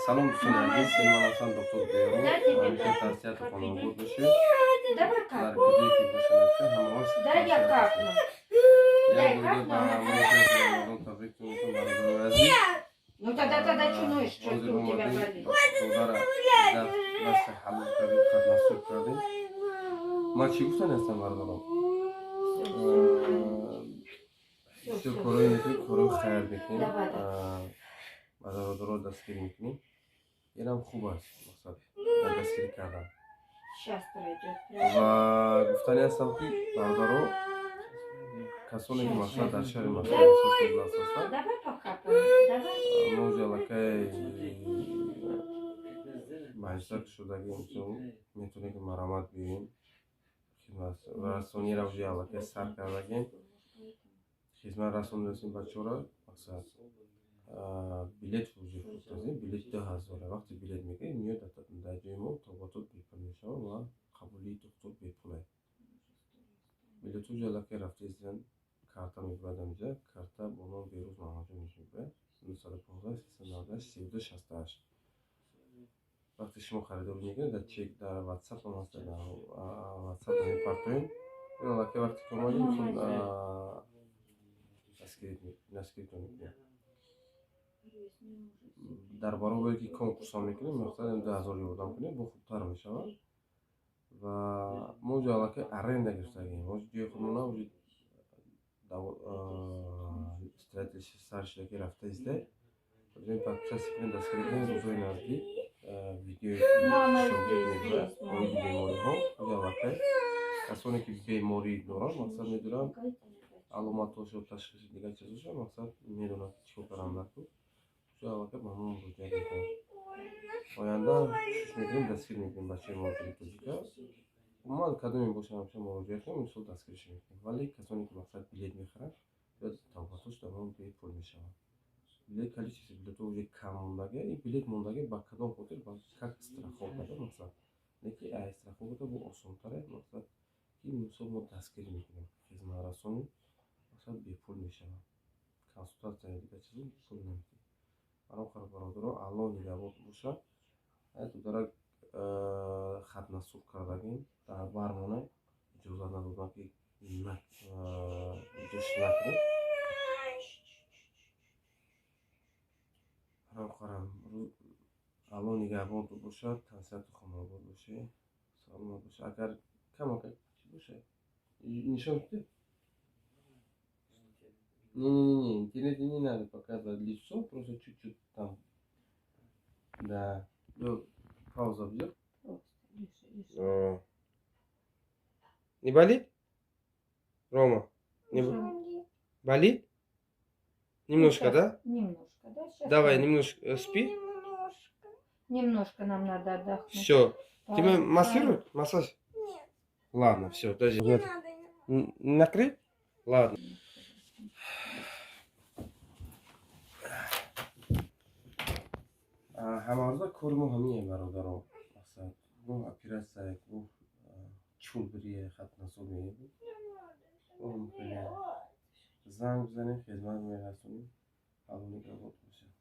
Салом, дӯстони азиз, ман ҳастам доктор Берун. Дай тебе Ҳамеша дам. тансиҳату Капли. хонобод бошед. Давай Дар капну. куҷое ки бошед, ҳамаош Дай я капну. Як бор ба Рамазон табрик мекунам, бародарони азиз. Ну тогда что ноешь, что Ҳозир у тебя омадем, болит? додара дасти ҳалол кардем, хатнасур кардем. Ман чӣ гуфтани ҳастам, бародарон? Бисёр корҳое мекунем, корҳои хайр мекунем, Давай, давай. бародаро дастгирӣ мекунем. Инам хуб аст, мақсад дар дастгирӣ кардан. Сейчас пройдет. Пройдет. Ва гуфтани ҳастам, ки бародаро, касоне ки мақсад дар шаҳри Москва ҳастанд, Давай покапаем. Давай. мо уже аллакай маҷлисак шудагим, метавонем ки марамат биёем. Хизматрасониро уже аллакай сар кардагем, хизмат расондасем бачаҳоро. Мақсад, билет уже фурӯхтасем, билет 2000. Вақте билет мегирем, меояд дар ҷои мо, табобатот бепул мешавад ва қабули духтур бепуле. Билетҳо уже аллакай рафта истанд, карта мебурад амҷа, карта бо номи Берӯз Маҳмадҷон мебурад, 915 398 32 68. Вақте шумо харидорӣ мекунед, дар чек дар Ватсап ҳам ҳаст, дар Ватсап мепартоем. Аллакай вақте ки омадем, дастгиритон мекунем. Дар баробаре ки конкурсҳо мекунем, мақсад 2000 ёрдам кунем, бо хубтар мешавад. Ва мо уже аллакай аренда гирифтагем, мо ҷои худмона уже строительство сар шуда ки рафта иста. Подписаться кунед, дастгирӣ кунед. Рӯзҳои наздик видеои шогирд мебурад оиди бемориҳо. Уже аллакай касоне ки беморӣ доранд, мақсад, медонанд аломатҳошо, ташхиси, дигар чизҳошо, мақсад, медонанд ки чӣ кор кардан даркор. Уже аллакай ба мо муроҷиат мекунанд. Оянда кӯшиш мекунем, дастгир мекунем бачаи муҳоҷири тоҷика. Умуман, кадоме бошад, ҳамеша муроҷиат кунем, мисол, дастгиришо мекунем. Вале касоне ки, мақсад, билет мехаранд, табобатош дар он бепул мешавад. Билет, количество билетҳо уже кам мондаги. Ин билет мондаги ба кадом хотир? Ба как страховка да, мақсад, не ки ай страховка бо осонтаре, мақсад, ки мисол мо дастгирӣ мекунем, хизматрасонӣ, мақсад, бепул мешавад, консултатсия, дигар чизо пул намедиҳем. Барои бародаро, Аллоҳ нигаҳбон бошад. Додарак хатнасур кардагим, дар бармона иҷозат надодам, ки видеош накунем. Қарам, Аллоҳ нигаҳбонтон бошад, тансиҳату хонобод бошед, саломат бошед. Агар камака чӣ бошад, нишон кунед. Не-не-не, интернете не надо показывать лицо, просто чуть-чуть там. Да. Ну, пауза бьет. Не болит? Рома, не болит? Немножко, да? Немножко, да? Сейчас. Давай, немножко спи. Немножко. Немножко нам надо отдохнуть. Все. Тебе массируют? Массаж? Нет. Ладно, все, подожди. Не надо. Не надо. Накрыть? Ладно. Ҳамарӯза кори мо ҳамине, бародаро. Мақсад, гоҳ оператсия, гоҳ чӯлбирие, хатнасо мееб. Занг бизанем, хизмат мерасонем. Алло нигаҳбон бошад.